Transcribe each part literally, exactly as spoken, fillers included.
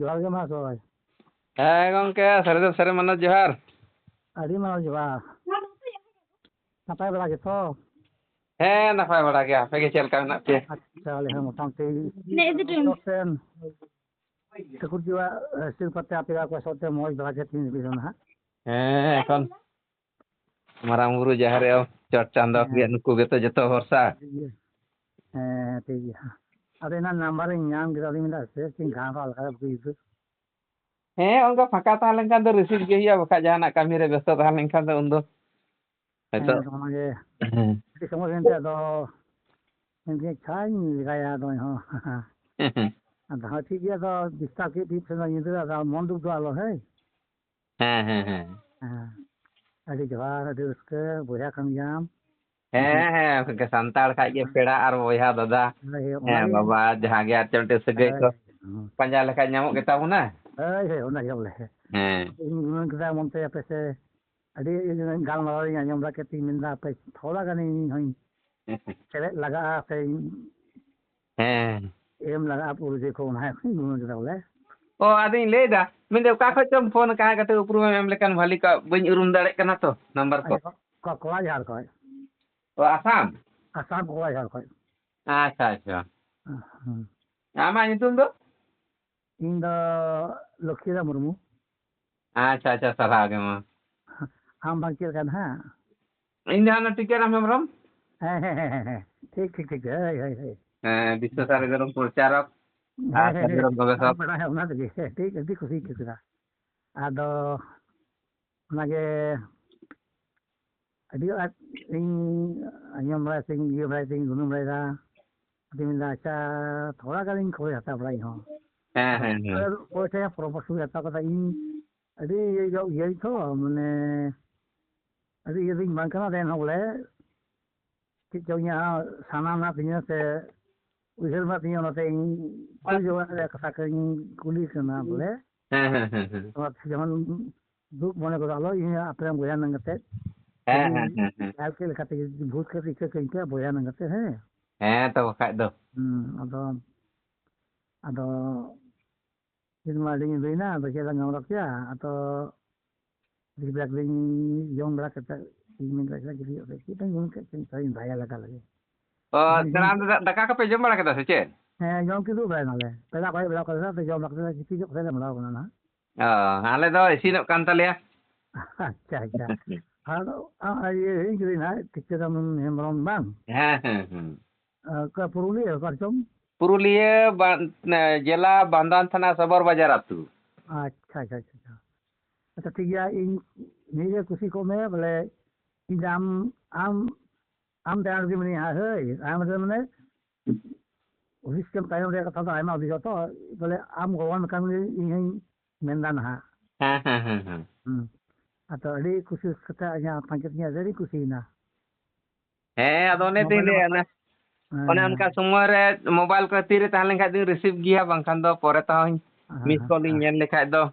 ᱡᱚᱦᱟᱨ ᱜᱮ ᱢᱟᱦᱟᱥᱚᱭ᱾ ᱦᱮᱸ ᱜᱚᱝᱠᱮ, ᱥᱟᱹᱨᱤ ᱫᱚ ᱥᱟᱹᱨᱤ ᱢᱟᱱᱚᱛ ᱡᱚᱦᱟᱨ᱾ ᱟᱹᱰᱤ ᱢᱟᱱᱚᱛ ᱡᱚᱦᱟᱨ᱾ ᱱᱟᱯᱟᱭ ᱵᱟᱲᱟ ᱜᱮᱛᱚ? ᱦᱮᱸ, ᱱᱟᱯᱟᱭ ᱵᱟᱲᱟ ᱜᱮ᱾ ᱟᱯᱮ ᱜᱮ ᱪᱮᱫ ᱞᱮᱠᱟ ᱢᱮᱱᱟᱜ ᱯᱮᱭᱟ? ᱟᱪᱪᱷᱟ, ᱟᱞᱮ ᱦᱚᱸ ᱢᱚᱴᱟᱢᱩᱴᱤ ᱤᱱᱟᱹ ᱤᱫᱤ ᱴᱟᱭᱤᱢ᱾ ᱥᱮᱱ ᱴᱷᱟᱹᱠᱩᱨ ᱡᱤᱣᱟᱜ ᱟᱥᱤᱨᱵᱟᱫᱽ ᱛᱮ ᱟᱯᱮ ᱠᱚ ᱥᱟᱶᱛᱮ ᱢᱚᱡᱽ ᱵᱟᱲᱟ ᱜᱮ ᱛᱤᱦᱤᱧ ᱫᱷᱟᱹᱵᱤᱡ ᱫᱚ ᱱᱟᱦᱟᱜ᱾ ᱦᱮᱸ, ᱮᱠᱷᱚᱱ ᱢᱟᱨᱟᱝ ᱵᱩᱨᱩ, ᱡᱟᱦᱮᱨ ᱟᱭᱳ, ᱪᱚᱴ ᱪᱟᱸᱫᱚ ᱦᱮᱸ᱾ ᱜᱮ ᱱᱩᱠᱩ ᱜᱮᱛᱚ ᱡᱚᱛᱚ ᱵᱷᱚᱨᱥᱟ᱾ ᱴᱷᱤᱠ ᱜᱮᱭᱟ᱾ ᱦᱮᱸ, ᱴᱷᱤᱠ ᱜᱮᱭᱟ᱾ ᱟᱫᱚ ᱮᱱᱟᱱ ᱱᱟᱢᱵᱟᱨᱤᱧ ᱧᱟᱢ ᱠᱮᱫᱟ, ᱟᱫᱚᱧ ᱢᱮᱱᱫᱟ, ᱥᱮ ᱪᱮᱫ ᱜᱟᱱ ᱨᱚᱲ ᱞᱮᱠᱟ ᱵᱩᱡᱷᱟᱹᱣ᱾ ᱦᱮᱸ, ᱚᱱᱠᱟ ᱯᱷᱟᱸᱠᱟ ᱛᱟᱦᱮᱸ ᱞᱮᱱᱠᱷᱟᱱ ᱫᱚ receive ᱜᱮ ᱦᱩᱭᱩᱜᱼᱟ, ᱵᱟᱠᱷᱟᱡ ᱡᱟᱦᱟᱱᱟᱜ ᱠᱟᱹᱢᱤ ᱨᱮ ᱵᱮᱥᱛᱚ ᱛᱟᱦᱮᱸ ᱞᱮᱱᱠᱷᱟᱱ ᱫᱚ ᱩᱱᱫᱚ ᱦᱮᱸ, ᱦᱚᱭᱛᱚ᱾ ᱟᱫᱚ ᱚᱱᱟᱜᱮ ᱦᱮᱸ᱾ ᱟᱹᱰᱤ ᱥᱚᱢᱚᱭ ᱦᱩᱭᱮᱱ ᱛᱮ ᱟᱫᱚ ᱢᱮᱱᱫᱟᱹᱧ, ᱟᱪᱪᱷᱟᱧ ᱞᱮᱜᱟᱭᱟ ᱟᱫᱚ ᱤᱧ ᱦᱚᱸ᱾ ᱟᱫᱚ ᱦᱚᱸ ᱴᱷᱤᱠ ᱜᱮᱭᱟ, ᱟᱫᱚ disturb ᱠᱮᱫ ᱛᱤᱧ ᱛᱟᱦᱮᱱᱟ ᱧᱤᱫᱟᱹ, ᱟᱫᱚ ᱢᱚᱱ ᱫᱩᱠ ᱫᱚ ᱟᱞᱚ, ᱦᱳᱭ᱾ ᱦᱮᱸ, ᱦᱮᱸ, ᱦᱮᱸ᱾ ᱦᱮᱸ, ᱟᱹᱰᱤ ᱡᱚᱦᱟᱨ, ᱟᱹᱰᱤ ᱨᱟᱹᱥᱠᱟᱹ, ᱵᱚᱭᱦᱟ ᱠᱟᱱ ᱜᱮᱭᱟᱢ᱾ ᱦᱮᱸ, ᱦᱮᱸ, ᱜᱚᱝᱠᱮ, ᱥᱟᱱᱛᱟᱲ ᱠᱷᱟᱡ ᱜᱮ ᱯᱮᱲᱟ ᱟᱨ ᱵᱚᱭᱦᱟ ᱫᱟᱫᱟ᱾ ᱦᱳᱭ, ᱦᱳᱭ, ᱦᱮᱸ, ᱚᱱᱟᱜᱮ᱾ ᱵᱟᱵᱟ, ᱡᱟᱦᱟᱸ ᱜᱮ ᱟᱨ ᱪᱮᱫ ᱢᱤᱫᱴᱮᱡ ᱥᱟᱹᱜᱟᱹᱭ ᱠᱚ ᱦᱳᱭ, ᱦᱳᱭ᱾ ᱯᱟᱸᱡᱟ ᱞᱮᱠᱷᱟᱡ ᱧᱟᱢᱚᱜ ᱜᱮᱛᱟ ᱵᱚᱱᱟ᱾ ᱦᱳᱭ, ᱦᱳᱭ, ᱚᱱᱟᱜᱮ ᱵᱚᱞᱮ᱾ ᱦᱮᱸ᱾ ᱤᱧ ᱜᱩᱱᱟᱹᱱ ᱠᱮᱫᱟ ᱢᱚᱱᱛᱮ ᱟᱯᱮ ᱥᱮ ᱟᱹᱰᱤ ᱜᱟᱞᱢᱟᱨᱟᱣ ᱤᱧ ᱟᱸᱡᱚᱢ ᱵᱟᱲᱟ ᱠᱮᱫ ᱛᱤᱧ ᱢᱮᱱᱫᱟ, ᱦᱟᱯᱮ ᱛᱷᱚᱲᱟ ᱜᱟᱱ ᱤᱧ ᱦᱚᱸᱧ ᱥᱮᱞᱮᱫ ᱞᱟᱜᱟᱜᱼᱟ ᱥᱮ ᱦᱮᱸ᱾ ᱮᱢ ᱞᱟᱜᱟᱜᱼᱟ ᱯᱩᱨᱟᱹ ᱡᱮ ᱠᱚ ᱚᱱᱟ ᱜᱮᱧ ᱜᱩᱱᱟᱹᱱ ᱠᱮᱫᱟ ᱵᱚᱞᱮ᱾ ᱚ, ᱟᱫᱚᱧ ᱞᱟᱹᱭᱫᱟ, ᱢᱮᱱᱫᱟᱹᱧ ᱚᱠᱟ ᱠᱷᱚᱡ ᱪᱚᱢ ᱯᱷᱳᱱ ᱟᱠᱟᱫ, ᱠᱟᱹᱴᱤᱡ ᱩᱯᱨᱩᱢᱮᱢ ᱮᱢ ᱞᱮᱠᱷᱟᱱ ᱵᱷᱟᱞᱤ ᱠᱚᱜᱼᱟ, ᱵᱟᱹᱧ ᱩᱨᱩᱢ ᱫᱟᱲᱮᱭᱟᱜ ᱠᱟᱱᱟ ᱛᱚ, ᱱᱟᱢᱵᱟᱨ ᱠᱚ᱾ ᱟᱪᱪᱷᱟ, ᱠᱚ-, ᱠᱚ-, ᱠᱚᱞᱟᱡᱷᱟᱲ ᱠᱷᱚᱡ᱾ ᱚ, ᱟᱥᱟᱢ? ᱟᱥᱟᱢ ᱠᱚᱞᱟᱡᱷᱟᱲ ᱠᱷᱚᱡ᱾ ᱟᱪᱪᱷᱟ, ᱟᱪᱪᱷᱟ᱾ ᱦᱩᱸ᱾ ᱟᱢᱟᱜ ᱧᱩᱛᱩᱢ ᱫᱚ? ᱤᱧ ᱫᱚ ᱞᱚᱠᱠᱷᱤᱨᱟᱢ ᱢᱩᱨᱢᱩ᱾ ᱟᱪᱪᱷᱟ, ᱟᱪᱪᱷᱟ, ᱥᱟᱨᱦᱟᱣ ᱜᱮ ᱢᱟ᱾ ᱟᱢ ᱵᱟᱝ ᱪᱮᱫ ᱞᱮᱠᱟ ᱱᱟᱦᱟᱜ? ᱤᱧ ᱫᱚ ᱦᱟᱱᱟ ᱴᱤᱠᱟᱹᱨᱟᱢ ᱦᱮᱢᱵᱨᱚᱢ᱾ ᱦᱮᱸ, ᱦᱮᱸ, ᱦᱮᱸ, ᱦᱮᱸ, ᱦᱮᱸ᱾ ᱴᱷᱤᱠ, ᱴᱷᱤᱠ, ᱴᱷᱤᱠ᱾ ᱦᱳᱭ, ᱦᱳᱭ, ᱦᱳᱭ᱾ ᱦᱮᱸ, ᱵᱤᱥᱥᱚ ᱥᱟᱨᱮᱡ ᱫᱷᱚᱨᱚᱢ ᱯᱨᱚᱪᱟᱨᱚᱠ ᱟᱨ ᱦᱮᱸ, ᱦᱮᱸ, ᱥᱟᱹᱫᱷᱩ ᱦᱮᱸ᱾ ᱨᱟᱢ ᱜᱚᱵᱮᱥᱚᱠ᱾ ᱟᱢ ᱵᱟᱲᱟᱭᱟ ᱚᱱᱟ ᱛᱮᱜᱮ᱾ ᱦᱮᱸ, ᱴᱷᱤᱠ, ᱟᱹᱰᱤ ᱠᱩᱥᱤᱧ ᱟᱹᱭᱠᱟᱹᱣ ᱠᱮᱫᱟ᱾ ᱟᱫᱚ ᱚᱱᱟᱜᱮ ᱟᱹᱰᱤ ᱟᱸᱴ ᱤᱧ ᱟᱸᱡᱚᱢ ᱵᱟᱲᱟᱭ ᱛᱤᱧ, ᱤᱭᱟᱹ ᱵᱟᱲᱟᱭ ᱛᱤᱧ, ᱜᱩᱱᱟᱹᱱ ᱵᱟᱲᱟᱭᱮᱫᱟ᱾ ᱟᱫᱚᱧ ᱢᱮᱱᱫᱟ, ᱟᱪᱪᱷᱟ, ᱛᱷᱚᱲᱟ ᱜᱟᱱᱤᱧ ᱠᱷᱚᱵᱚᱨ ᱦᱟᱛᱟᱣ ᱵᱟᱲᱟ ᱤᱧ ᱦᱚᱸ᱾ ᱦᱮᱸ, ᱦᱮᱸ, ᱦᱮᱸ᱾ ᱚᱠᱚᱭ ᱴᱷᱮᱱ ᱯᱚᱨᱟᱢᱚᱨᱥᱚ ᱦᱟᱛᱟᱣ ᱠᱟᱛᱮ ᱤᱧ ᱟᱹᱰᱤ ᱤᱭᱟᱹ ᱧᱚᱜ ᱜᱤᱭᱟᱹᱧ ᱛᱚ, ᱢᱟᱱᱮ, ᱟᱹᱰᱤ ᱤᱭᱟᱹ ᱫᱚᱧ ᱵᱟᱝ ᱠᱟᱱᱟ, ᱮᱱᱦᱚᱸ ᱵᱚᱞᱮ ᱪᱮᱫ ᱪᱚᱝ ᱤᱧᱟᱹᱜ ᱥᱟᱱᱟ ᱢᱮᱱᱟᱜ ᱛᱤᱧᱟᱹ ᱥᱮ ᱩᱭᱦᱟᱹᱨ ᱢᱮᱱᱟᱜ ᱛᱤᱧᱟᱹ, ᱚᱱᱟᱛᱮ ᱤᱧ ᱠᱩᱞᱤ ᱡᱚᱝ ᱨᱮᱭᱟᱜ ᱠᱟᱛᱷᱟ ᱠᱚᱧ ᱠᱩᱞᱤ ᱠᱟᱱᱟ ᱵᱚᱞᱮ᱾ ᱦᱮᱸ, ᱦᱮᱸ, ᱦᱮᱸ, ᱦᱮᱸ᱾ ᱚᱱᱟᱛᱮ ᱡᱮᱢᱚᱱ ᱫᱩᱠ ᱢᱚᱱᱮ ᱜᱚᱫᱚᱜ ᱟᱞᱚ, ᱤᱧ ᱟᱯᱮ ᱨᱮᱱ ᱵᱚᱭᱦᱟ ᱢᱮᱱ ᱠᱟᱛᱮ ᱦᱮᱸ, ᱡᱩᱫᱤ ᱦᱮᱸ, ᱦᱮᱸ, ᱦᱮᱸ᱾ ᱟᱨ ᱪᱮᱫ ᱞᱮᱠᱟᱛᱮ ᱡᱩᱫᱤ ᱵᱷᱩᱞ ᱠᱟᱛᱮ ᱤᱠᱟᱹ ᱠᱟᱹᱧ ᱯᱮ ᱵᱚᱭᱦᱟ ᱢᱮᱱ ᱠᱟᱛᱮ, ᱦᱮᱸ᱾ ᱦᱮᱸ, ᱛᱚ ᱵᱟᱠᱷᱟᱡ ᱫᱚ᱾ ᱦᱩᱸ, ᱟᱫᱚ, ᱟᱫᱚ ᱤᱥᱤᱱ ᱢᱟ ᱟᱹᱰᱤ ᱧᱤᱫᱟᱹᱭᱮᱱᱟ, ᱟᱫᱚ ᱪᱮᱫ ᱞᱟᱝ ᱡᱚᱢ ᱨᱚᱲ ᱠᱮᱭᱟ? ᱟᱫᱚ ᱵᱮᱨᱮᱠ ᱞᱤᱧ ᱡᱚᱢ ᱵᱟᱲᱟ ᱠᱟᱛᱮ ᱤᱧ ᱢᱮᱱ ᱠᱮᱫᱟ, ᱪᱮᱫ ᱜᱤᱰᱤ ᱦᱩᱭᱩᱜ ᱪᱮᱫ ᱵᱟᱹᱧ ᱡᱚᱢ ᱠᱮᱫ ᱪᱚᱝ, ᱛᱟᱭᱤᱧ ᱫᱟᱭᱟ ᱞᱟᱜᱟ ᱞᱮᱜᱮ᱾ ᱚ, ᱟᱫᱚ ᱥᱮ ᱟᱢ ᱫᱚ ᱫᱟᱠᱟ ᱠᱚᱯᱮ ᱡᱚᱢ ᱵᱟᱲᱟ ᱠᱮᱫᱟ ᱥᱮ ᱪᱮᱫ? ᱦᱮᱸ, ᱡᱚᱢ ᱠᱤᱫᱩᱵ ᱵᱟᱲᱟᱭ ᱱᱟᱞᱮ᱾ ᱯᱮᱲᱟ ᱠᱚ ᱦᱮᱡ ᱵᱟᱲᱟ ᱠᱟᱛᱮ ᱡᱚᱢ ᱵᱟᱲᱟ ᱠᱟᱛᱮ ᱜᱤᱛᱤᱡ ᱧᱚᱜ ᱠᱟᱛᱮ ᱞᱮ ᱢᱟᱲᱟᱣ ᱠᱟᱱᱟ ᱱᱟᱦᱟᱜ᱾ ᱚ, ᱟᱞᱮ ᱫᱚ ᱤᱥᱤᱱᱚᱜ ᱠᱟᱱ ᱛᱟᱞᱮᱭᱟ᱾ ᱟᱪᱪᱷᱟ, ᱟᱪᱪᱷᱟ᱾ ᱟᱨ, ᱟᱨ ᱤᱭᱟᱹ ᱦᱤᱲᱤᱧ ᱠᱤᱫᱟᱹᱧ ᱱᱟᱦᱟᱜ, ᱴᱷᱤᱠᱟᱹᱫᱟᱢ ᱦᱮᱢᱵᱨᱚᱢ ᱵᱟᱝ? ᱦᱮᱸ, ᱦᱮᱸ, ᱦᱮᱸ᱾ ᱟᱨ ᱚᱠᱟ ᱯᱩᱨᱩᱞᱤᱭᱟᱹ, ᱚᱠᱟ ᱨᱮᱪᱚᱝ? ᱯᱩᱨᱩᱞᱤᱭᱟᱹ ᱵᱟ-, ᱡᱮᱞᱟ ᱵᱟᱱᱫᱣᱟᱱ ᱛᱷᱟᱱᱟ ᱥᱚᱵᱚᱨ ᱵᱟᱡᱟᱨ ᱟᱹᱛᱩ᱾ ᱟᱪᱪᱷᱟ, ᱟᱪᱪᱷᱟ, ᱟᱪᱪᱷᱟ, ᱟᱪᱪᱷᱟ᱾ ᱟᱪᱪᱷᱟ, ᱴᱷᱤᱠ ᱜᱮᱭᱟ, ᱤᱧ ᱱᱤᱭᱟᱹ ᱠᱩᱥᱤ ᱠᱚᱜ ᱢᱮ, ᱵᱚᱞᱮ, ᱤᱧ ᱫᱚ ᱟᱢ, ᱟᱢ, ᱟᱢ ᱛᱟᱭᱚᱢ ᱨᱮᱜᱮ ᱢᱤᱱᱟᱹᱧᱟ ᱦᱟᱸᱜ, ᱦᱳᱭ, ᱟᱢ ᱨᱮ ᱢᱟᱱᱮ, ᱦᱩᱫᱤᱥ ᱠᱮᱢ ᱛᱟᱭᱚᱢ ᱨᱮᱭᱟᱜ ᱠᱟᱛᱷᱟ ᱫᱚ ᱟᱭᱢᱟ ᱦᱩᱫᱤᱥᱚᱜᱼᱟ ᱛᱚ, ᱵᱚᱞᱮ, ᱟᱢ ᱜᱚᱲᱚᱣᱟᱱ ᱠᱟᱱ ᱜᱮ ᱤᱧ ᱦᱚᱧ ᱢᱮᱱᱫᱟ ᱱᱟᱦᱟᱜ᱾ ᱦᱮᱸ, ᱦᱮᱸ, ᱦᱮᱸ, ᱦᱮᱸ᱾ ᱦᱩᱸ᱾ ᱟᱫᱚ ᱟᱹᱰᱤ ᱠᱩᱥᱤ ᱠᱟᱛᱷᱟ ᱤᱧᱟᱹᱜ ᱯᱟᱸᱪᱮᱛ ᱤᱧᱟᱹ ᱟᱹᱰᱤ ᱠᱩᱥᱤᱭᱮᱱᱟ᱾ ᱦᱮᱸ, ᱟᱫᱚ ᱚᱱᱮ ᱛᱤᱧ ᱢᱳᱵᱟᱭᱤᱞ ᱞᱟᱹᱭᱟ, ᱵᱟᱠᱷᱟᱡ᱾ ᱚᱱᱮ, ᱦᱮᱸ, ᱚᱱᱮ ᱦᱮᱸ᱾ ᱚᱱᱠᱟ ᱥᱚᱢᱚᱭ ᱨᱮ ᱢᱳᱵᱟᱭᱤᱞ ᱠᱚ ᱛᱤᱨᱮ ᱛᱟᱦᱮᱸ ᱞᱮᱱᱠᱷᱟᱱ ᱫᱚᱧ ᱨᱤᱥᱤᱵᱷ ᱜᱮᱭᱟ, ᱵᱟᱝᱠᱷᱟᱱ ᱫᱚ ᱯᱚᱨᱮ ᱛᱮᱦᱚᱸᱧ ᱦᱮᱸ, ᱢᱤᱥ ᱦᱮᱸ, ᱠᱚᱞ ᱤᱧ ᱦᱮᱸ᱾ ᱧᱮᱞ ᱞᱮᱠᱷᱟᱡ ᱫᱚ᱾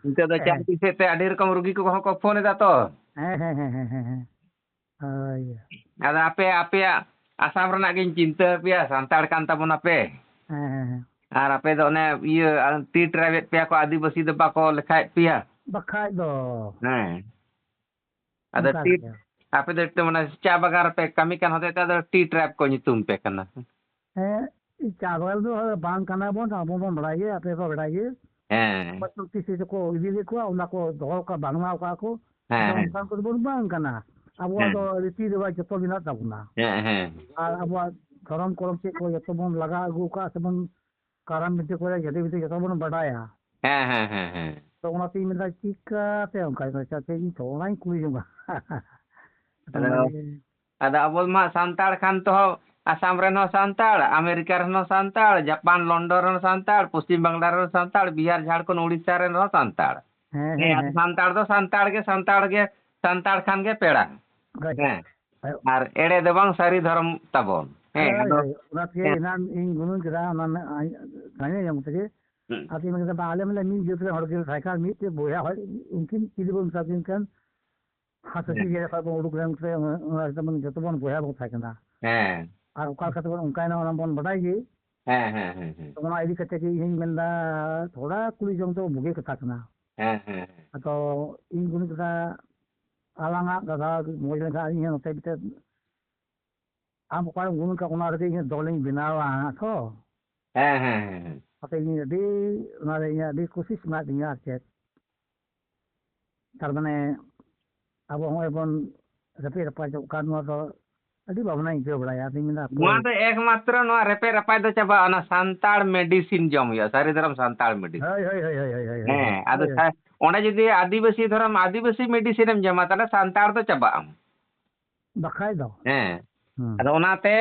ᱱᱤᱛᱚᱜ ᱫᱚ ᱦᱮᱸ᱾ ᱪᱟᱹᱥᱤ ᱥᱮᱫ ᱛᱮ ᱟᱹᱰᱤ ᱨᱚᱠᱚᱢ ᱨᱩᱜᱤ ᱠᱚᱦᱚᱸ ᱠᱚ ᱯᱷᱳᱱ ᱮᱫᱟ ᱛᱚ᱾ ᱦᱮᱸ, ᱦᱮᱸ, ᱦᱮᱸ, ᱦᱮᱸ, ᱦᱮᱸ, ᱦᱮᱸ᱾ ᱦᱳᱭ᱾ ᱟᱫᱚ ᱟᱯᱮ, ᱟᱯᱮᱭᱟᱜ ᱟᱥᱟᱢ ᱨᱮᱱᱟᱜ ᱜᱤᱧ ᱪᱤᱱᱛᱟᱹ ᱟᱯᱮᱭᱟ, ᱥᱟᱱᱛᱟᱲ ᱠᱟᱱ ᱛᱟᱵᱚᱱᱟᱯᱮ᱾ ᱦᱮᱸ, ᱦᱮᱸ, ᱦᱮᱸ᱾ ᱟᱨ ᱟᱯᱮ ᱫᱚ ᱚᱱᱮ ᱤᱭᱟᱹ, ᱟᱨ ᱴᱤ ᱴᱨᱟᱭᱵᱮᱫ ᱯᱮᱭᱟ ᱠᱚ, ᱟᱹᱫᱤᱵᱟᱹᱥᱤ ᱫᱚ ᱵᱟᱠᱚ ᱞᱮᱠᱷᱟᱭᱮᱫ ᱯᱮᱭᱟ᱾ ᱵᱟᱠᱷᱟᱡ ᱫᱚ᱾ ᱦᱮᱸ᱾ ᱟᱫᱚ ᱚᱱᱠᱟ ᱴᱤ, ᱜᱮ᱾ ᱟᱯᱮ ᱫᱚ ᱮᱠᱴᱩ ᱢᱟᱱᱮ ᱪᱟ ᱵᱟᱜᱟᱱ ᱨᱮᱯᱮ ᱠᱟᱹᱢᱤ ᱠᱟᱱ ᱦᱚᱛᱮᱡ ᱛᱮ ᱟᱫᱚ ᱴᱤ ᱴᱨᱟᱭᱤᱵᱽ ᱠᱚ ᱧᱩᱛᱩᱢ ᱯᱮ ᱠᱟᱱᱟ᱾ ᱦᱮᱸ, ᱪᱟ ᱵᱟᱜᱟᱱ ᱫᱚ ᱵᱟᱝ ᱠᱟᱱᱟ ᱵᱚᱱ, ᱟᱵᱚ ᱵᱚᱱ ᱵᱟᱲᱟᱭ ᱜᱮ, ᱟᱯᱮ ᱯᱮ ᱵᱟᱲᱟᱭ ᱜᱮ᱾ ᱦᱮᱸ᱾ ᱯᱚᱸᱭᱥᱚᱴᱴᱤ ᱥᱤᱴ ᱠᱚ ᱤᱫᱤ ᱞᱮᱫ ᱠᱚᱣᱟ, ᱚᱱᱟ ᱠᱚ ᱫᱚᱦᱚ ᱠᱟᱜ, ᱵᱟᱝᱞᱟ ᱠᱟᱜ ᱠᱚ᱾ ᱦᱮᱸ, ᱟᱫᱚ ᱦᱮᱸ᱾ ᱚᱱᱠᱟᱱ ᱠᱚᱫᱚ ᱵᱚᱱ ᱵᱟᱝ ᱠᱟᱱᱟ᱾ ᱟᱵᱚᱣᱟᱜ ᱦᱮᱸ᱾ ᱫᱚ ᱨᱤᱛᱤ ᱨᱮᱣᱟᱡᱽ ᱡᱚᱛᱚ ᱢᱮᱱᱟᱜ ᱛᱟᱵᱚᱱᱟ᱾ ᱦᱮᱸ, ᱦᱮᱸ᱾ ᱟᱨ ᱟᱵᱚᱣᱟᱜ ᱫᱷᱚᱨᱚᱢ ᱠᱚᱨᱚᱢ ᱪᱮᱫ ᱠᱚ ᱡᱚᱛᱚ ᱵᱚᱱ ᱞᱟᱜᱟ ᱟᱹᱜᱩ ᱠᱟᱜᱼᱟ ᱥᱮᱵᱚᱱ ᱠᱟᱨᱟᱢ ᱵᱤᱱᱛᱤ ᱠᱚᱨᱮ ᱡᱟᱹᱛᱤ ᱵᱤᱱᱛᱤ ᱡᱚᱛᱚ ᱵᱚᱱ ᱵᱟᱰᱟᱭᱟ᱾ ᱦᱮᱸ, ᱦᱮᱸ, ᱦᱮᱸ, ᱦᱮᱸ᱾ ᱛᱚ ᱚᱱᱟᱛᱤᱧ ᱢᱮᱱᱫᱟ, ᱪᱤᱠᱟᱹᱛᱮ ᱚᱱᱠᱟ ᱠᱟᱱᱟ? ᱪᱮᱫ ᱤᱧ ᱛᱚ ᱚᱱᱟᱧ ᱠᱩᱞᱤ ᱡᱚᱝᱟ᱾ ᱟᱫᱚ ᱟᱫᱚ ᱟᱵᱚ ᱢᱟ ᱥᱟᱱᱛᱟᱲ ᱠᱷᱟᱱ ᱛᱚ, ᱟᱥᱟᱢ ᱨᱮᱱ ᱦᱚᱸ ᱥᱟᱱᱛᱟᱲ, ᱟᱢᱮᱨᱤᱠᱟ ᱨᱮᱱ ᱦᱚᱸ ᱥᱟᱱᱛᱟᱲ, ᱡᱟᱯᱟᱱ, ᱞᱚᱱᱰᱚᱱ ᱨᱮᱱ ᱥᱟᱱᱛᱟᱲ, ᱯᱚᱥᱪᱤᱢ ᱵᱟᱝᱞᱟ ᱨᱮᱱ ᱥᱟᱱᱛᱟᱲ, ᱵᱤᱦᱟᱨ, ᱡᱷᱟᱲᱠᱷᱚᱸᱰ, ᱩᱲᱤᱥᱥᱟ ᱨᱮᱱ ᱦᱚᱸ ᱥᱟᱱᱛᱟᱲ᱾ ᱦᱮᱸ, ᱦᱮᱸ, ᱦᱮᱸ, ᱟᱫᱚ ᱦᱮᱸ᱾ ᱥᱟᱱᱛᱟᱲ ᱫᱚ ᱥᱟᱱᱛᱟᱲ ᱜᱮ, ᱥᱟᱱᱛᱟᱲ ᱜᱮ, ᱥᱟᱱᱛᱟᱲ ᱠᱷᱟᱱ ᱜᱮ ᱯᱮᱲᱟ᱾ ᱦᱳᱭ᱾ ᱦᱮᱸ᱾ ᱦᱳᱭ᱾ ᱟᱨ ᱮᱲᱮ ᱫᱚ ᱵᱟᱝ, ᱥᱟᱹᱨᱤ ᱫᱷᱚᱨᱚᱢ ᱛᱟᱵᱚᱱ᱾ ᱦᱮᱸ, ᱦᱳᱭ, ᱟᱫᱚ ᱦᱳᱭ᱾ ᱚᱱᱟ ᱛᱮᱜᱮ ᱦᱮᱸ᱾ ᱮᱱᱟᱱ ᱤᱧ ᱜᱩᱱᱟᱹᱱ ᱠᱮᱫᱟ, ᱚᱱᱟ ᱢᱮ-, ᱟᱸ-, ᱟᱸᱡᱚᱢ ᱧᱟᱢ ᱛᱮᱜᱮ᱾ ᱦᱩᱸ᱾ ᱟᱫᱚ ᱤᱧ ᱢᱮᱱ ᱠᱮᱫᱟ, ᱵᱟ, ᱟᱞᱮ ᱢᱟᱞᱮ ᱢᱤᱫ ᱡᱟᱹᱛ ᱨᱮᱱ ᱦᱚᱲ ᱜᱮᱞᱮ ᱛᱟᱦᱮᱸ ᱠᱟᱱ, ᱢᱤᱫᱴᱮᱡ ᱵᱚᱭᱦᱟ ᱦᱚᱲ, ᱩᱱᱠᱤᱱ ᱪᱤᱞᱤ ᱵᱚᱱ ᱢᱮᱛᱟ ᱠᱤᱱ ᱠᱟᱱ, ᱦᱟᱸᱥ ᱦᱟᱹᱥᱤ ᱦᱮᱸ᱾ ᱡᱟᱭᱜᱟ ᱠᱷᱚᱱ ᱵᱚᱱ ᱩᱰᱩᱠ ᱞᱮᱱ ᱛᱮ, ᱚᱱᱟ, ᱚᱱᱟ ᱛᱮᱵᱚᱱ ᱡᱚᱛᱚ ᱵᱚᱱ ᱵᱚᱭᱦᱟ ᱵᱚᱱ ᱛᱟᱦᱮᱸ ᱠᱟᱱᱟ᱾ ᱦᱮᱸ᱾ ᱟᱨ ᱚᱠᱟ ᱞᱮᱠᱟ ᱛᱮᱵᱚᱱ ᱚᱱᱠᱟᱭᱮᱱᱟ, ᱚᱱᱟ ᱵᱚᱱ ᱵᱟᱰᱟᱭ ᱜᱮ᱾ ᱦᱮᱸ, ᱦᱮᱸ, ᱦᱮᱸ, ᱦᱮᱸ᱾ ᱛᱚ ᱚᱱᱟ ᱤᱫᱤ ᱠᱟᱛᱮ ᱜᱮ ᱤᱧ ᱦᱚᱧ ᱢᱮᱱᱫᱟ, ᱛᱷᱚᱲᱟ ᱠᱩᱞᱤ ᱡᱚᱝ ᱫᱚ ᱵᱩᱜᱤ ᱠᱟᱛᱷᱟ ᱠᱟᱱᱟ᱾ ᱦᱮᱸ, ᱦᱮᱸ, ᱦᱮᱸ᱾ ᱟᱫᱚ ᱤᱧ ᱜᱩᱱᱤ ᱠᱟᱛᱷᱟ, ᱟᱞᱟᱝᱟᱜ ᱜᱟᱫᱷᱟ ᱢᱚᱡᱽ ᱞᱮᱱᱠᱷᱟᱱ ᱤᱧ ᱦᱚᱸ ᱱᱚᱛᱮ ᱢᱤᱫᱴᱮᱱ, ᱟᱢ ᱚᱠᱟᱨᱮᱢ ᱜᱩᱱ ᱠᱟᱜ, ᱚᱱᱟ ᱨᱮᱜᱮ ᱤᱧ ᱦᱚᱸ ᱫᱚᱞᱤᱧ ᱵᱮᱱᱟᱣᱟ ᱦᱟᱸᱜ ᱛᱚ᱾ ᱦᱮᱸ, ᱦᱮᱸ, ᱦᱮᱸ, ᱦᱮᱸ᱾ ᱚᱱᱟᱛᱮ ᱤᱧ ᱟᱹᱰᱤ, ᱚᱱᱟᱨᱮ ᱤᱧᱟᱹᱜ ᱟᱹᱰᱤ ᱠᱩᱥᱤᱥ ᱢᱮᱱᱟᱜ ᱛᱤᱧᱟᱹ ᱟᱨ ᱪᱮᱫ᱾ ᱛᱟᱨ ᱢᱟᱱᱮ ᱟᱵᱚ ᱦᱚᱸᱜᱼᱚᱭ ᱵᱚᱱ ᱨᱟᱹᱯᱤᱫ ᱨᱟᱯᱟᱪᱚᱜ ᱠᱟᱱ, ᱱᱚᱣᱟ ᱫᱚ ᱟᱹᱰᱤ ᱵᱷᱟᱵᱽᱱᱟᱧ ᱟᱹᱭᱠᱟᱹᱣ ᱵᱟᱲᱟᱭᱟ᱾ ᱟᱫᱚᱧ ᱢᱮᱱᱫᱟ, ᱱᱚᱣᱟ ᱦᱟᱯᱳᱭ᱾ ᱫᱚ ᱮᱠᱢᱟᱛᱨᱚ ᱱᱚᱣᱟ ᱨᱮᱯᱮᱡ ᱨᱟᱯᱟᱡ ᱫᱚ ᱪᱟᱵᱟᱜᱼᱟ, ᱚᱱᱟ ᱥᱟᱱᱛᱟᱲ medicine ᱡᱚᱢ ᱦᱩᱭᱩᱜᱼᱟ, ᱥᱟᱹᱨᱤ ᱫᱷᱚᱨᱚᱢ ᱥᱟᱱᱛᱟᱲ medicine᱾ ᱦᱳᱭ, ᱦᱳᱭ, ᱦᱳᱭ, ᱦᱳᱭ, ᱦᱳᱭ, ᱦᱳᱭ, ᱦᱮᱸ, ᱟᱫᱚ ᱦᱳᱭ, ᱦᱳᱭ᱾ ᱥᱟ-, ᱚᱸᱰᱮ ᱡᱩᱫᱤ ᱟᱹᱫᱤᱵᱟᱹᱥᱤ ᱫᱷᱚᱨᱚᱢ, ᱟᱹᱫᱤᱵᱟᱹᱥᱤ medicine ᱮᱢ ᱡᱚᱢᱟ, ᱛᱟᱦᱞᱮ ᱥᱟᱱᱛᱟᱲ ᱫᱚ ᱪᱟᱵᱟᱜ ᱟᱢ᱾ ᱵᱟᱠᱷᱟᱡ ᱫᱚ᱾ ᱦᱮᱸ᱾ ᱦᱩᱸ᱾ ᱟᱫᱚ ᱚᱱᱟᱛᱮ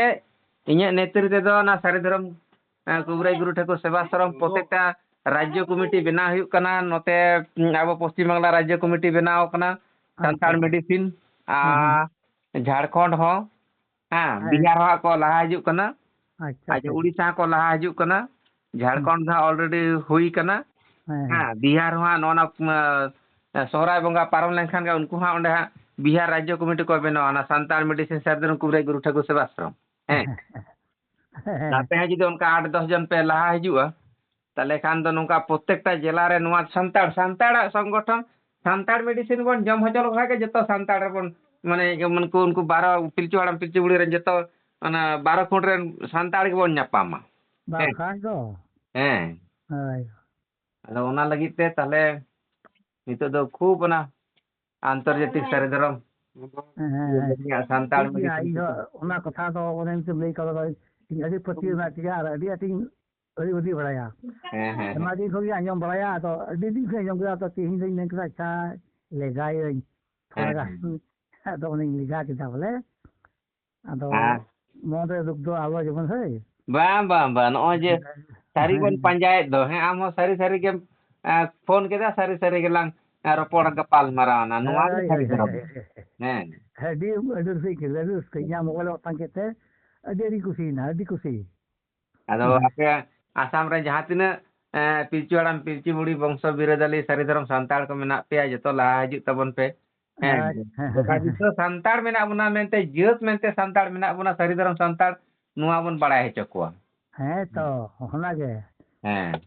ᱤᱧᱟᱹᱜ ᱱᱮᱛᱨᱤ ᱛᱮᱫᱚ ᱚᱱᱟ ᱥᱟᱹᱨᱤ ᱫᱷᱚᱨᱚᱢ, ᱮ, ᱠᱩᱵᱨᱟᱭ ᱜᱩᱨᱩ ᱴᱷᱟᱹᱠᱩᱨ ᱥᱮᱵᱟᱥᱨᱚᱢ ᱯᱨᱚᱛᱮᱠᱴᱟ ᱨᱟᱡᱽᱡᱚ ᱠᱚᱢᱤᱴᱤ ᱵᱮᱱᱟᱣ ᱦᱩᱭᱩᱜ ᱠᱟᱱᱟ᱾ ᱱᱚᱛᱮ, ᱩᱸ, ᱟᱵᱚ ᱯᱚᱥᱪᱤᱢ ᱵᱟᱝᱞᱟ ᱨᱟᱡᱽᱡᱚ ᱠᱚᱢᱤᱴᱤ ᱵᱮᱱᱟᱣ ᱠᱟᱱᱟ, ᱟᱪᱪᱷᱟ, ᱥᱟᱱᱛᱟᱲ ᱟᱪᱪᱷᱟ᱾ medicine, ᱦᱩᱸ, ᱦᱩᱸ᱾ ᱟᱨ ᱡᱷᱟᱲᱠᱷᱚᱸᱰ ᱦᱚᱸ, ᱦᱮᱸ, ᱦᱮᱸ᱾ ᱵᱤᱦᱟᱨ ᱦᱚᱸ ᱦᱟᱸᱜ ᱠᱚ ᱞᱟᱦᱟ ᱦᱤᱡᱩᱜ ᱠᱟᱱᱟ᱾ ᱟᱪᱪᱷᱟ, ᱟᱪᱪᱷᱟ, ᱟᱪᱪᱷᱟ᱾ ᱩᱲᱤᱥᱥᱟ ᱦᱚᱸᱠᱚ ᱞᱟᱦᱟ ᱦᱤᱡᱩᱜ ᱠᱟᱱᱟ᱾ ᱦᱩᱸ᱾ ᱡᱷᱟᱲᱠᱷᱚᱸᱰ ᱫᱚ ᱦᱟᱸᱜ already ᱦᱩᱭ ᱠᱟᱱᱟ᱾ ᱦᱮᱸ, ᱦᱮᱸ᱾ ᱦᱮᱸ, ᱵᱤᱦᱟᱨ ᱦᱚᱸ ᱦᱟᱸᱜ ᱱᱚᱜᱼᱚ ᱱᱟ, ᱮᱸ, ᱥᱚᱦᱨᱟᱭ ᱵᱚᱸᱜᱟ ᱯᱟᱨᱚᱢ ᱞᱮᱱᱠᱷᱟᱱ ᱜᱮ ᱩᱱᱠᱩ ᱦᱟᱸᱜ ᱚᱸᱰᱮ ᱦᱟᱸᱜ ᱵᱤᱦᱟᱨ ᱨᱟᱡᱽᱡᱚ ᱠᱚᱢᱤᱴᱤ ᱠᱚ ᱵᱮᱱᱟᱣᱟ, ᱚᱱᱟ ᱥᱟᱱᱛᱟᱲ medicine ᱥᱟᱹᱨᱤ ᱫᱷᱚᱨᱚᱢ ᱠᱩᱵᱨᱟᱭ ᱜᱩᱨᱩ ᱴᱷᱟᱹᱠᱩᱨ ᱥᱮᱵᱟᱥᱨᱚᱢ᱾ ᱦᱮᱸ᱾ ᱦᱮᱸ᱾ ᱟᱯᱮ ᱦᱚᱸ ᱡᱩᱫᱤ ᱚᱱᱠᱟ ᱟᱴ ᱫᱚᱥ ᱡᱚᱱ ᱯᱮ ᱞᱟᱦᱟ ᱦᱤᱡᱩᱜᱼᱟ, ᱛᱟᱦᱞᱮ ᱠᱷᱟᱱ ᱫᱚ ᱱᱚᱝᱠᱟ ᱯᱨᱚᱛᱮᱠᱴᱟ ᱡᱮᱞᱟ ᱨᱮ ᱱᱚᱣᱟ ᱥᱟᱱᱛᱟᱲ, ᱥᱟᱱᱛᱟᱲᱟᱜ ᱥᱚᱝᱜᱚᱴᱷᱚᱱ, ᱥᱟᱱᱛᱟᱲ medicine ᱵᱚᱱ ᱡᱚᱢ ᱦᱚᱪᱚ ᱞᱮᱠᱚ ᱠᱷᱟᱡ ᱜᱮ ᱡᱚᱛᱚ ᱥᱟᱱᱛᱟᱲ ᱨᱮᱵᱚᱱ, ᱢᱟᱱᱮ, ᱡᱮᱢᱚᱱ ᱠᱚ ᱩᱱᱠᱩ ᱵᱟᱨᱚ ᱯᱤᱞᱪᱩ ᱦᱟᱲᱟᱢ ᱯᱤᱞᱪᱩ ᱵᱩᱲᱦᱤ ᱨᱮᱱ ᱡᱚᱛᱚ ᱚᱱᱟ ᱵᱟᱨᱚ ᱠᱷᱩᱸᱴ ᱨᱮᱱ ᱥᱟᱱᱛᱟᱲ ᱜᱮᱵᱚᱱ ᱧᱟᱯᱟᱢᱟ᱾ ᱦᱮᱸ᱾ ᱵᱟᱠᱷᱟᱱ ᱫᱚ᱾ ᱦᱮᱸ᱾ ᱦᱳᱭ᱾ ᱟᱫᱚ ᱚᱱᱟ ᱞᱟᱹᱜᱤᱫ ᱛᱮ ᱛᱟᱦᱞᱮ ᱱᱤᱛᱚᱜ ᱫᱚ ᱠᱷᱩᱵ ᱚᱱᱟ ᱟᱱᱛᱚᱨᱡᱟᱛᱤᱠ ᱥᱟᱹᱨᱤ ᱫᱷᱚᱨᱚᱢ ᱦᱮᱸ, ᱦᱮᱸ, ᱦᱮᱸ᱾ ᱥᱟᱱᱛᱟᱲ ᱴᱷᱤᱠ ᱜᱮᱭᱟ, medicine ᱤᱧ ᱫᱚ ᱠᱚ᱾ ᱚᱱᱟ ᱠᱟᱛᱷᱟ ᱫᱚ ᱚᱱᱮ ᱢᱤᱫᱴᱮᱱ ᱞᱟᱹᱭ ᱠᱟᱫᱟ, ᱤᱧ ᱟᱹᱰᱤ ᱯᱟᱹᱛᱭᱟᱹᱣ ᱢᱮᱱᱟᱜ ᱛᱤᱧᱟ ᱟᱨ ᱟᱹᱰᱤ ᱟᱸᱴᱤᱧ ᱟᱹᱰᱤ ᱟᱹᱰᱤ ᱵᱟᱲᱟᱭᱟ᱾ ᱦᱮᱸ, ᱦᱮᱸ, ᱟᱭᱢᱟ ᱦᱮᱸ᱾ ᱫᱤᱱ ᱠᱷᱚᱱ ᱜᱮ ᱟᱸᱡᱚᱢ ᱵᱟᱲᱟᱭᱟ, ᱟᱫᱚ ᱟᱹᱰᱤ ᱫᱤᱱ ᱠᱷᱚᱱ ᱟᱸᱡᱚᱢ ᱠᱮᱫᱟ, ᱛᱚ ᱛᱮᱦᱮᱧ ᱫᱚᱧ ᱢᱮᱱ ᱠᱮᱫᱟ, ᱟᱪᱪᱷᱟ, ᱞᱮᱜᱟᱭᱟᱹᱧ᱾ ᱦᱮᱸ, ᱛᱷᱚᱲᱟ ᱜᱟᱱ᱾ ᱦᱮᱸ᱾ ᱟᱫᱚ ᱚᱱᱮᱧ ᱞᱮᱜᱟ ᱠᱮᱫᱟ ᱵᱚᱞᱮ᱾ ᱟᱫᱚ ᱦᱮᱸ᱾ ᱢᱚᱱ ᱨᱮ ᱫᱩᱠ ᱫᱚ ᱟᱞᱚ ᱡᱮᱢᱚᱱ ᱦᱳᱭ᱾ ᱵᱟᱝ, ᱵᱟᱝ, ᱵᱟᱝ᱾ ᱱᱚᱜᱼᱚᱭ ᱡᱮ ᱦᱮᱸ᱾ ᱥᱟᱹᱨᱤ ᱵᱚᱱ ᱦᱮᱸ᱾ ᱯᱟᱸᱡᱟᱭᱮᱫ ᱫᱚ, ᱦᱮᱸ, ᱟᱢ ᱦᱚᱸ ᱥᱟᱹᱨᱤ ᱥᱟᱹᱨᱤ ᱜᱮᱢ, ᱮᱸ, ᱯᱷᱳᱱ ᱠᱮᱫᱟ, ᱥᱟᱹᱨᱤ ᱥᱟᱹᱨᱤ ᱜᱮᱞᱟᱝ, ᱮᱸ, ᱨᱚᱯᱚᱲ ᱜᱟᱯᱟᱞ ᱢᱟᱨᱟᱣ ᱮᱱᱟ᱾ ᱱᱚᱣᱟ ᱜᱮ ᱦᱳᱭ, ᱥᱟᱹᱨᱤ ᱦᱳᱭ, ᱦᱳᱭ, ᱫᱷᱚᱨᱚᱢ᱾ ᱦᱳᱭ᱾ ᱦᱮᱸ᱾ ᱟᱹᱰᱤ, ᱟᱹᱰᱤ ᱨᱟᱹᱥᱠᱟᱹ ᱟᱹᱭᱠᱟᱹᱣ ᱠᱮᱫᱟ, ᱟᱹᱰᱤ ᱨᱟᱹᱥᱠᱟᱹ᱾ ᱤᱧᱟᱹᱜ ᱢᱳᱵᱟᱭᱤᱞ ᱚᱴᱟᱝ ᱠᱮᱫ ᱛᱮ ᱟᱹᱰᱤ, ᱟᱹᱰᱤ ᱠᱩᱥᱤᱭᱮᱱᱟ, ᱟᱹᱰᱤ ᱠᱩᱥᱤ᱾ ᱟᱫᱚ ᱦᱮᱸ᱾ ᱟᱯᱮ ᱟᱥᱟᱢ ᱨᱮ ᱡᱟᱦᱟᱸ ᱛᱤᱱᱟᱹᱜ, ᱮᱸ, ᱯᱤᱞᱪᱩ ᱦᱟᱲᱟᱢ, ᱯᱤᱞᱪᱩ ᱵᱩᱲᱦᱤ ᱵᱚᱝᱥᱚ ᱵᱤᱨᱟᱹᱫᱟᱹᱞᱤ ᱥᱟᱹᱨᱤ ᱫᱷᱚᱨᱚᱢ ᱥᱟᱱᱛᱟᱲ ᱠᱚ ᱢᱮᱱᱟᱜ ᱯᱮᱭᱟ, ᱡᱚᱛᱚ ᱞᱟᱦᱟ ᱦᱤᱡᱩᱜ ᱛᱟᱵᱚᱱ ᱯᱮ᱾ ᱦᱮᱸ, ᱟᱪᱪᱷᱟ᱾ ᱜᱚᱴᱟ ᱵᱤᱥᱥᱚ ᱥᱟᱱᱛᱟᱲ ᱢᱮᱱᱟᱜ ᱵᱚᱱᱟ ᱢᱮᱱᱛᱮ, ᱡᱟᱹᱛ ᱢᱮᱱᱛᱮ ᱥᱟᱱᱛᱟᱲ ᱢᱮᱱᱟᱜ ᱵᱚᱱᱟ, ᱥᱟᱹᱨᱤ ᱫᱷᱚᱨᱚᱢ ᱥᱟᱱᱛᱟᱲ, ᱱᱚᱣᱟ ᱵᱚᱱ ᱵᱟᱲᱟᱭ ᱦᱚᱪᱚ ᱠᱚᱣᱟ᱾ ᱦᱮᱸ ᱛᱚ, ᱚᱱᱟᱜᱮ᱾ ᱦᱮᱸ᱾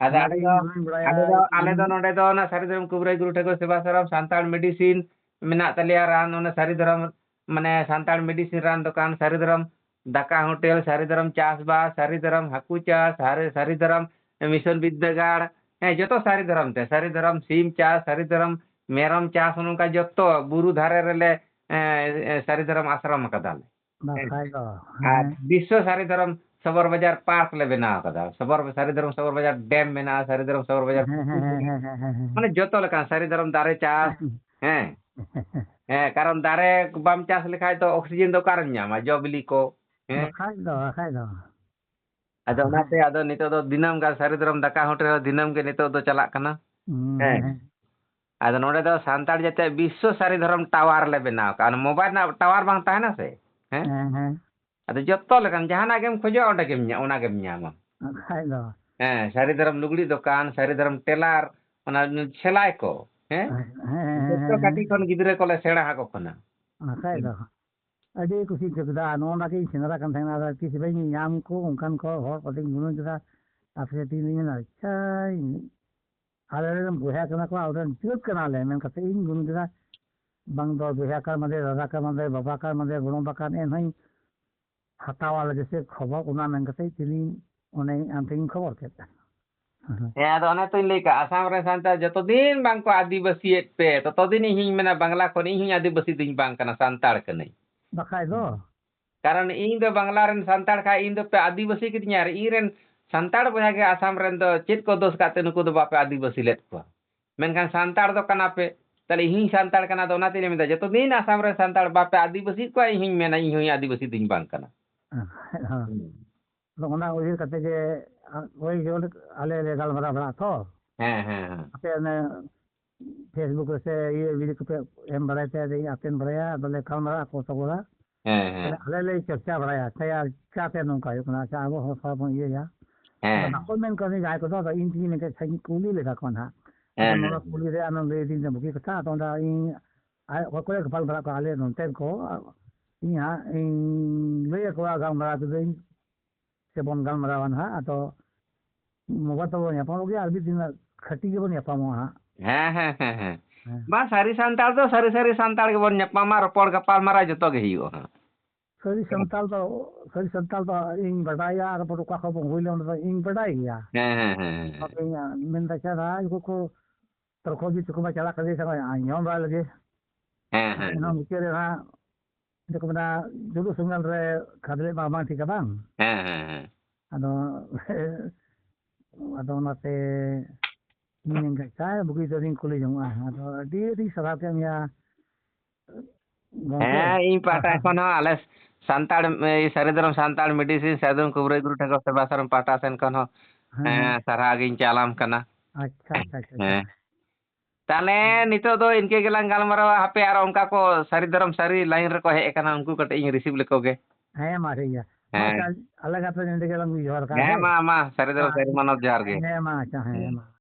ᱟᱫᱚ ᱚᱱᱟᱜᱮ ᱟᱞᱮ ᱫᱚ, ᱤᱧ ᱦᱚᱸᱧ ᱵᱟᱲᱟᱭᱟ᱾ ᱟᱞᱮ ᱫᱚ, ᱟᱞᱮ ᱫᱚ ᱤᱧ ᱱᱚᱰᱮ ᱫᱚ ᱚᱱᱟ ᱥᱟᱹᱨᱤ ᱫᱷᱚᱨᱚᱢ ᱠᱩᱵᱨᱟᱹᱭ ᱜᱩᱨᱩ ᱴᱷᱟᱹᱠᱩᱨ ᱥᱮᱵᱟ ᱥᱟᱨᱟᱢ ᱥᱟᱱᱛᱟᱲ medicine ᱢᱮᱱᱟᱜ ᱛᱟᱞᱮᱭᱟ, ᱨᱟᱱ, ᱚᱱᱟ ᱥᱟᱹᱨᱤ ᱫᱷᱚᱨᱚᱢ, ᱢᱟᱱᱮ ᱥᱟᱱᱛᱟᱲ medicine ᱨᱟᱱ ᱫᱚᱠᱟᱱ, ᱥᱟᱹᱨᱤ ᱫᱷᱚᱨᱚᱢ ᱫᱟᱠᱟ ᱦᱳᱴᱮᱞ, ᱥᱟᱹᱨᱤ ᱫᱷᱚᱨᱚᱢ ᱪᱟᱥᱵᱟᱥ, ᱥᱟᱹᱨᱤ ᱫᱷᱚᱨᱚᱢ ᱦᱟᱹᱠᱩ ᱪᱟᱥ, ᱥᱟᱹᱨᱤ, ᱥᱟᱹᱨᱤ ᱫᱷᱚᱨᱚᱢ mission ᱵᱤᱨᱫᱟᱹᱜᱟᱲ, ᱦᱮᱸ, ᱡᱚᱛᱚ ᱥᱟᱹᱨᱤ ᱫᱷᱚᱨᱚᱢ ᱛᱮ, ᱥᱟᱹᱨᱤ ᱫᱷᱚᱨᱚᱢ ᱥᱤᱢ ᱪᱟᱥ, ᱥᱟᱹᱨᱤ ᱫᱷᱚᱨᱚᱢ ᱢᱮᱨᱚᱢ ᱪᱟᱥ, ᱱᱚᱝᱠᱟ ᱡᱚᱛᱚ ᱵᱩᱨᱩ ᱫᱷᱟᱨᱮ ᱨᱮᱞᱮ, ᱮᱸ, ᱮᱸ, ᱥᱟᱹᱨᱤ ᱫᱷᱚᱨᱚᱢ ᱟᱥᱨᱚᱢ ᱟᱠᱟᱫᱟᱞᱮ᱾ ᱵᱟᱠᱷᱟᱡ ᱫᱚ, ᱟᱨ ᱦᱮᱸ᱾ ᱵᱤᱥᱥᱚ ᱥᱟᱹᱨᱤ ᱫᱷᱚᱨᱚᱢ ᱥᱚᱵᱚᱨ ᱵᱟᱡᱟᱨ park ᱞᱮ ᱵᱮᱱᱟᱣ ᱟᱠᱟᱫᱟ᱾ ᱥᱚᱵᱚᱨ, ᱥᱟᱹᱨᱤ ᱫᱷᱚᱨᱚᱢ ᱥᱚᱵᱚᱨ ᱵᱟᱡᱟᱨ dam ᱢᱮᱱᱟᱜᱼᱟ, ᱥᱟᱹᱨᱤ ᱫᱷᱚᱨᱚᱢ ᱥᱚᱵᱚᱨ ᱵᱟᱡᱟᱨ ᱦᱮᱸ, ᱦᱮᱸ, ᱯᱩᱠᱷᱨᱤ ᱦᱮᱸ, ᱠᱚ ᱦᱮᱸ, ᱢᱮᱱᱟᱜᱼᱟ᱾ ᱦᱮᱸ, ᱦᱮᱸ, ᱦᱮᱸ, ᱦᱮᱸ᱾ ᱢᱟᱱᱮ ᱡᱚᱛᱚ ᱞᱮᱠᱟᱱ ᱥᱟᱹᱨᱤ ᱫᱷᱚᱨᱚᱢ ᱫᱟᱨᱮ ᱪᱟᱥ, ᱦᱮᱸ᱾ ᱦᱮᱸ, ᱠᱟᱨᱚᱱ ᱫᱟᱨᱮ ᱵᱟᱢ ᱪᱟᱥ ᱞᱮᱠᱷᱟᱡ ᱫᱚ oxygen ᱫᱚ ᱚᱠᱟᱨᱮᱢ ᱧᱟᱢᱟ? ᱡᱚ ᱵᱤᱞᱤ ᱠᱚ, ᱦᱮᱸ? ᱵᱟᱠᱷᱟᱡ ᱫᱚ, ᱵᱟᱠᱷᱟᱡ ᱫᱚ᱾ ᱟᱫᱚ ᱦᱮᱸ᱾ ᱚᱱᱟᱛᱮ ᱟᱫᱚ ᱱᱤᱛᱚᱜ ᱫᱚ ᱫᱤᱱᱟᱹᱢ ᱜᱟᱱ ᱥᱟᱹᱨᱤ ᱫᱷᱚᱨᱚᱢ ᱫᱟᱠᱟ ᱦᱳᱴᱮᱞ ᱨᱮ ᱫᱤᱱᱟᱹᱢ ᱜᱮ ᱱᱤᱛᱚᱜ ᱫᱚ ᱪᱟᱞᱟᱜ ᱠᱟᱱᱟ᱾ ᱦᱩᱸ, ᱦᱮᱸ᱾ ᱦᱮᱸ᱾ ᱟᱫᱚ ᱱᱚᱰᱮ ᱫᱚ ᱥᱟᱱᱛᱟᱲ ᱡᱟᱛᱮ ᱵᱤᱥᱥᱚ ᱥᱟᱹᱨᱤ ᱫᱷᱚᱨᱚᱢ tower ᱞᱮ ᱵᱮᱱᱟᱣ ᱠᱟᱜᱼᱟ᱾ ᱚᱱᱟ mobile ᱨᱮᱱᱟᱜ tower ᱵᱟᱝ ᱛᱟᱦᱮᱱᱟ ᱥᱮ? ᱦᱮᱸ? ᱦᱮᱸ, ᱦᱮᱸ᱾ ᱟᱫᱚ ᱡᱚᱛᱚ ᱞᱮᱠᱟᱱ ᱡᱟᱦᱟᱱᱟᱜ ᱜᱮᱢ ᱠᱷᱚᱡᱚᱜᱼᱟ, ᱚᱸᱰᱮ ᱜᱮᱢ ᱧᱟ-, ᱚᱱᱟ ᱜᱮᱢ ᱧᱟᱢᱟ᱾ ᱵᱟᱠᱷᱟᱡ ᱫᱚ᱾ ᱦᱮᱸ, ᱥᱟᱹᱨᱤ ᱫᱷᱚᱨᱚᱢ ᱞᱩᱜᱽᱲᱤ ᱫᱚᱠᱟᱱ, ᱥᱟᱹᱨᱤ ᱫᱷᱚᱨᱚᱢ tailor, ᱚᱱᱟ ᱥᱮᱞᱟᱭ ᱠᱚ, ᱦᱮᱸ? ᱦᱮᱸ, ᱦᱮᱸ, ᱦᱮᱸ, ᱡᱚᱛᱚ ᱦᱮᱸ, ᱠᱟᱹᱴᱤᱡ ᱦᱮᱸ᱾ ᱠᱷᱚᱱ ᱜᱤᱫᱽᱨᱟᱹ ᱠᱚᱞᱮ ᱥᱮᱬᱟ ᱟᱠᱚ ᱠᱟᱱᱟ᱾ ᱵᱟᱠᱷᱟᱡ ᱦᱮᱸ᱾ ᱫᱚ᱾ ᱟᱹᱰᱤ ᱠᱩᱥᱤᱧ ᱟᱹᱭᱠᱟᱹᱣ ᱠᱮᱫᱟ᱾ ᱟᱨ ᱱᱚᱜᱼᱚ ᱱᱚᱣᱟ ᱜᱮ ᱤᱧ ᱥᱮᱸᱫᱽᱨᱟ ᱠᱟᱱ ᱛᱟᱦᱮᱱᱟ᱾ ᱟᱫᱚ ᱛᱤᱥ ᱵᱟᱹᱧ ᱧᱟᱢ ᱠᱚ ᱚᱱᱠᱟᱱ ᱠᱚ ᱦᱚᱲ ᱠᱚ, ᱟᱫᱚᱧ ᱜᱩᱱᱟᱹᱱ ᱠᱮᱫᱟ, ᱟᱯᱮ ᱴᱷᱮᱱ ᱤᱧ ᱢᱮᱱᱟ, ᱟᱪᱪᱷᱟ, ᱟᱞᱮ ᱨᱮᱱ ᱵᱚᱭᱦᱟ ᱠᱟᱱᱟ ᱠᱚ, ᱟᱞᱮ ᱨᱮᱱ ᱡᱟᱹᱛ ᱠᱟᱱᱟ ᱞᱮ ᱢᱮᱱ ᱠᱟᱛᱮ ᱤᱧ ᱜᱩᱱᱟᱹᱱ ᱠᱮᱫᱟ, ᱵᱟᱝ ᱫᱚ ᱵᱚᱭᱦᱟ ᱠᱟᱱ ᱢᱟᱫᱮ, ᱫᱟᱫᱟ ᱠᱟᱱ ᱢᱟᱫᱮ, ᱵᱟᱵᱟ ᱠᱟᱱ ᱢᱟᱫᱮ, ᱜᱚᱲᱚᱢᱵᱟ ᱠᱟᱱ, ᱮᱱᱦᱚᱸᱧ ᱦᱟᱛᱟᱣᱟ ᱞᱟᱹᱜᱤᱫ ᱥᱮ ᱠᱷᱚᱵᱚᱨ, ᱚᱱᱟ ᱢᱮᱱ ᱠᱟᱛᱮ ᱛᱮᱦᱮᱧ ᱚᱱᱮ ᱟᱢ ᱴᱷᱮᱱ ᱤᱧ ᱠᱷᱚᱵᱚᱨ ᱠᱮᱫ᱾ ᱦᱮᱸ, ᱟᱫᱚ ᱚᱱᱮ ᱛᱚᱧ ᱞᱟᱹᱭ ᱠᱟᱜ, ᱟᱥᱟᱢ ᱨᱮ ᱥᱟᱱᱛᱟᱲ ᱡᱚᱛᱚ ᱫᱤᱱ ᱵᱟᱝ ᱠᱚ ᱟᱹᱫᱤᱵᱟᱹᱥᱤᱭᱮᱫ ᱯᱮ, ᱛᱚᱛᱚ ᱫᱤᱱ ᱤᱧ ᱦᱚᱧ ᱢᱮᱱᱟ, ᱵᱟᱝᱞᱟ ᱠᱷᱚᱱ ᱤᱧ ᱦᱚᱧ ᱟᱹᱫᱤᱵᱟᱹᱥᱤ ᱫᱩᱧ ᱵᱟᱝ ᱠᱟᱱᱟ, ᱥᱟᱱᱛᱟᱲ ᱠᱟᱹᱱᱟᱹᱧ᱾ ᱵᱟᱠᱷᱟᱡ ᱫᱚ᱾ ᱠᱟᱨᱚᱱ ᱤᱧ ᱫᱚ ᱵᱟᱝᱞᱟ ᱨᱮᱱ ᱥᱟᱱᱛᱟᱲ ᱠᱷᱟᱡ ᱤᱧ ᱫᱚ ᱯᱮ ᱟᱹᱫᱤᱵᱟᱹᱥᱤ ᱠᱤᱫᱤᱧᱟ, ᱟᱨ ᱤᱧ ᱨᱮᱱ ᱥᱟᱱᱛᱟᱲ ᱵᱚᱭᱦᱟ ᱜᱮ ᱟᱥᱟᱢ ᱨᱮᱱ ᱫᱚ ᱪᱮᱫ ᱠᱚ ᱫᱳᱥ ᱠᱟᱜ ᱛᱮ ᱱᱩᱠᱩ ᱫᱚ ᱵᱟᱯᱮ ᱟᱹᱫᱤᱵᱟᱹᱥᱤ ᱞᱮᱫ ᱠᱚᱣᱟ? ᱢᱮᱱᱠᱷᱟᱱ ᱥᱟᱱᱛᱟᱲ ᱫᱚ ᱠᱟᱱᱟ ᱯᱮ, ᱛᱟᱦᱞᱮ ᱤᱧ ᱦᱚᱧ ᱥᱟᱱᱛᱟᱲ ᱠᱟᱱᱟ, ᱟᱫᱚ ᱚᱱᱟᱛᱮᱧ ᱢᱮᱱᱫᱟ, ᱡᱚᱛᱚ ᱫᱤᱱ ᱟᱥᱟᱢ ᱨᱮᱱ ᱥᱟᱱᱛᱟᱲ ᱵᱟᱯᱮ ᱟᱹᱫᱤᱵᱟᱹᱥᱤ ᱠᱚᱣᱟ, ᱤᱧ ᱦᱚᱧ ᱢᱮᱱᱟ, ᱤᱧ ᱦᱚᱧ ᱟᱹᱫᱤᱵᱟᱹᱥᱤ ᱫᱩᱧ ᱵᱟᱝ ᱠᱟᱱᱟ᱾ ᱦᱮᱸ᱾ ᱦᱩᱸ᱾ ᱟᱫᱚ ᱚᱱᱟ ᱩᱭᱦᱟᱹᱨ ᱠᱟᱛᱮ ᱜᱮ, ᱟ, ᱳᱭ ᱡᱮᱢᱚᱱ ᱟᱞᱮ ᱞᱮ ᱜᱟᱞᱢᱟᱨᱟᱣ ᱵᱟᱲᱟᱜᱼᱟ ᱛᱚ᱾ ᱦᱮᱸ, ᱦᱮᱸ, ᱦᱮᱸ᱾ ᱟᱯᱮ ᱚᱱᱮ Facebook ᱨᱮ ᱥᱮ ᱤᱭᱟᱹ video ᱠᱚᱯᱮ ᱮᱢ ᱵᱟᱲᱟᱭ ᱛᱮ, ᱟᱫᱚ ᱤᱧ ᱟᱯᱮᱧ ᱵᱟᱲᱟᱭᱟ, ᱟᱫᱚ ᱞᱮ ᱜᱟᱞᱢᱟᱨᱟᱜ ᱟᱠᱚ ᱛᱟᱵᱚᱱᱟ᱾ ᱦᱮᱸ, ᱦᱮᱸ᱾ ᱟᱞᱮ, ᱟᱞᱮ ᱞᱮ ᱪᱚᱨᱪᱟ ᱵᱟᱲᱟᱭᱟ, ᱪᱮᱠᱟ, ᱪᱤᱠᱟᱛᱮ ᱱᱚᱝᱠᱟ ᱦᱩᱭᱩᱜ ᱠᱟᱱᱟ, ᱟᱪᱪᱷᱟ, ᱟᱵᱚ ᱦᱚᱲ ᱥᱟᱶ ᱵᱚᱱ ᱤᱭᱟᱹᱭᱟ᱾ ᱦᱮᱸ᱾ ᱟᱫᱚ ᱵᱟᱠᱚ ᱢᱮᱱ ᱠᱟᱹᱫᱤᱧ ᱡᱟᱦᱟᱸᱭ ᱠᱚᱫᱚ, ᱟᱫᱚ ᱤᱧ ᱛᱮᱜᱮ ᱢᱤᱫᱴᱮᱡ ᱥᱟᱺᱜᱤᱧ ᱠᱩᱞᱤ ᱞᱮᱫᱟ ᱠᱚ ᱱᱟᱦᱟᱜ᱾ ᱦᱮᱸ, ᱟᱫᱚ ᱱᱚᱣᱟ ᱦᱮᱸ᱾ ᱠᱩᱞᱤ ᱨᱮ ᱟᱢᱮᱢ ᱞᱟᱹᱭ ᱟᱹᱫᱤᱧ ᱛᱮ ᱵᱩᱜᱤ ᱠᱟᱛᱷᱟ, ᱟᱫᱚ ᱚᱸᱰᱮ ᱤᱧ ᱟᱡ ᱚᱠᱚᱭ ᱠᱚᱞᱮ ᱜᱟᱯᱟᱞ ᱢᱟᱨᱟᱜ ᱠᱚᱣᱟ ᱟᱞᱮ ᱱᱚᱱᱛᱮᱱ ᱠᱚ, ᱤᱧ ᱦᱟᱸᱜ ᱤᱧ ᱞᱟᱹᱭ ᱟᱠᱚᱣᱟ, ᱜᱟᱞᱢᱟᱨᱟᱣ ᱠᱤᱫᱟᱹᱧ᱾ ᱛᱮᱵᱚᱱ ᱜᱟᱞᱢᱟᱨᱟᱣᱟ ᱱᱟᱦᱟᱜ᱾ ᱟᱫᱚ ᱢᱳᱵᱟᱭᱤᱞ ᱛᱮᱵᱚᱱ ᱧᱟᱯᱟᱢᱚᱜ ᱜᱮᱭᱟ, ᱟᱨ ᱢᱤᱫ ᱫᱤᱱ ᱠᱷᱟᱹᱴᱤ ᱜᱮᱵᱚᱱ ᱧᱟᱯᱟᱢᱚᱜᱼᱟ ᱦᱟᱸᱜ᱾ ᱦᱮᱸ ᱦᱮᱸ ᱦᱮᱸ ᱦᱮᱸ ᱦᱮᱸ᱾ ᱵᱟᱝ, ᱥᱟᱹᱨᱤ ᱥᱟᱱᱛᱟᱲ ᱫᱚ ᱥᱟᱹᱨᱤ ᱥᱟᱹᱨᱤ ᱥᱟᱱᱛᱟᱲ ᱜᱮᱵᱚᱱ ᱧᱟᱯᱟᱢᱟ, ᱨᱚᱯᱚᱲ ᱜᱟᱯᱟᱞ ᱢᱟᱨᱟᱣ ᱡᱚᱛᱚ ᱜᱮ ᱦᱩᱭᱩᱜᱼᱟ ᱦᱟᱸᱜ᱾ ᱥᱟᱹᱨᱤ ᱥᱟᱱᱛᱟᱲ ᱫᱚ ᱥᱟᱹᱨᱤ ᱥᱟᱱᱛᱟᱲ ᱫᱚ ᱤᱧ ᱵᱟᱰᱟᱭᱟ, ᱟᱨ ᱚᱠᱟ ᱠᱷᱚᱱ ᱵᱚᱱ ᱦᱩᱭ ᱞᱮᱱ ᱫᱚ ᱤᱧ ᱵᱟᱰᱟᱭ ᱜᱮᱭᱟ᱾ ᱦᱮᱸ ᱦᱮᱸ ᱦᱮᱸ ᱦᱮᱸ ᱚᱱᱟᱛᱮ ᱤᱧ ᱢᱮᱱ ᱫᱟ ᱪᱮᱫ ᱦᱟᱸᱜ ᱩᱱᱠᱩ ᱠᱚ ᱛᱚᱨᱠᱚ ᱡᱩᱛ ᱠᱚ ᱢᱟ ᱪᱟᱞᱟᱜ ᱠᱟᱱ ᱜᱮ, ᱧᱟᱢ ᱵᱟᱲᱟ ᱞᱮᱜᱮ᱾ ᱦᱮᱸ ᱦᱮᱸ ᱮᱱᱦᱚᱸ ᱢᱩᱪᱟᱹᱫ ᱨᱮ ᱦᱟᱸᱜ ᱪᱮᱫ ᱠᱚ ᱢᱮᱱᱟ, ᱡᱩᱞᱩᱜ ᱥᱮᱸᱜᱮᱞ ᱨᱮ ᱠᱷᱟᱫᱽᱞᱮ ᱢᱟ ᱵᱟᱝ ᱴᱷᱤᱠᱟ ᱵᱟᱝ? ᱦᱮᱸ ᱦᱮᱸ ᱦᱮᱸ ᱟᱫᱚ ᱟᱫᱚ ᱚᱱᱟᱛᱮ ᱤᱧ ᱢᱮᱱ ᱠᱮᱫ ᱪᱟ ᱵᱩᱜᱤ ᱫᱚ ᱞᱤᱧ ᱠᱩᱞᱤ ᱡᱚᱝᱚᱜᱼᱟ᱾ ᱟᱫᱚ ᱟᱹᱰᱤ ᱟᱹᱰᱤ ᱥᱟᱨᱦᱟᱣ ᱠᱮᱫ ᱢᱮᱭᱟ ᱜᱚᱢᱠᱮ᱾ ᱦᱮᱸ, ᱤᱧ ᱯᱟᱦᱴᱟ ᱠᱷᱚᱱ ᱦᱚᱸ ᱟᱞᱮ ᱥᱟᱱᱛᱟᱲ ᱮ, ᱥᱟᱹᱨᱤ ᱫᱷᱚᱨᱚᱢ ᱥᱟᱱᱛᱟᱲ ᱢᱮᱰᱤᱥᱤᱱ ᱥᱟᱹᱫᱷᱩ ᱠᱩᱵᱨᱟᱹᱭ ᱜᱩᱨᱩ ᱴᱷᱟᱹᱠᱩᱨ ᱥᱮᱵᱟ ᱥᱚᱨᱚᱱ ᱯᱟᱦᱴᱟ ᱥᱮᱱ ᱠᱷᱚᱱ ᱦᱚᱸ ᱦᱮᱸ, ᱦᱮᱸ, ᱥᱟᱨᱦᱟᱣ ᱜᱤᱧ ᱪᱟᱞᱟᱢ ᱠᱟᱱᱟ᱾ ᱟᱪᱪᱷᱟ ᱟᱪᱪᱷᱟ ᱟᱪᱪᱷᱟ ᱟᱪᱪᱷᱟ᱾ ᱦᱮᱸ᱾ ᱛᱟᱦᱞᱮ ᱱᱤᱛᱚᱜ ᱫᱚ ᱤᱱᱠᱟᱹ ᱜᱮᱞᱟᱝ ᱜᱟᱞᱢᱟᱨᱟᱣᱟ᱾ ᱦᱟᱯᱮ ᱟᱨᱚ ᱚᱱᱠᱟ ᱠᱚ ᱥᱟᱹᱨᱤ ᱫᱷᱚᱨᱚᱢ ᱥᱟᱹᱨᱤ ᱞᱟᱭᱤᱱ ᱨᱮᱠᱚ ᱦᱮᱡ ᱟᱠᱟᱱᱟ, ᱩᱱᱠᱩ ᱠᱟᱹᱴᱤᱡ ᱤᱧ ᱨᱤᱥᱤᱵᱷ ᱞᱮᱠᱚ ᱜᱮ᱾ ᱦᱮᱸ ᱢᱟ ᱴᱷᱤᱠ ᱜᱮᱭᱟ᱾ ᱢᱟ ᱦᱮᱸ᱾ ᱟᱪᱪᱷᱟ, ᱟᱞᱮ ᱜᱟᱛᱮ ᱱᱚᱰᱮ ᱜᱮᱞᱟᱝ ᱡᱚᱦᱟᱨ ᱠᱟᱜᱼᱟ᱾ ᱦᱮᱸ ᱢᱟ, ᱢᱟ ᱥᱟᱹᱨᱤ ᱫᱷᱚᱨᱚᱢ ᱥᱟᱹᱨᱤ ᱢᱟᱱᱚᱛ ᱡᱚᱦᱟᱨ ᱜᱮ᱾ ᱦᱮᱸ ᱢᱟ ᱟᱪᱪᱷᱟ, ᱦᱮᱸ ᱢᱟ᱾